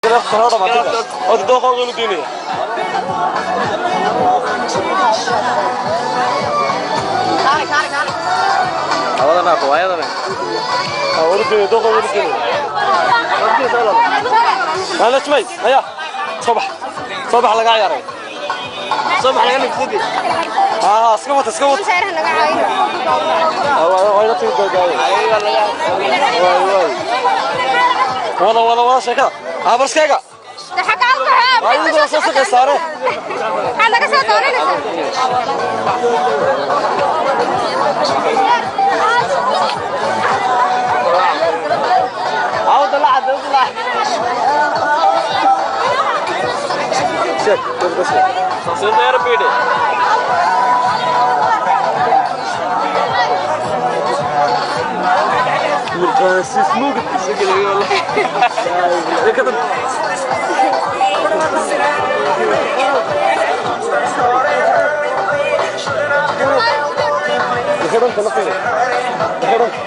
Horta dooqooga inu diinaya. Inu diinaya dooqooga inu diinaya. Najmay haya, soo bax, soo bax, lagaa ciyaaray, soo bax, laga nifsidi. Ha iska wata, iska wata. Waa ina tigi dogaayo. Waay waay, wada wada wada sheekada abarskeyga. Waa idinkuna soo shaqaysaane. Maxaad naga soo dooranaysaa? Sheeg sheeg sheeg. Mirqaansiis mugid. Xidhanta laftiga xidhanta.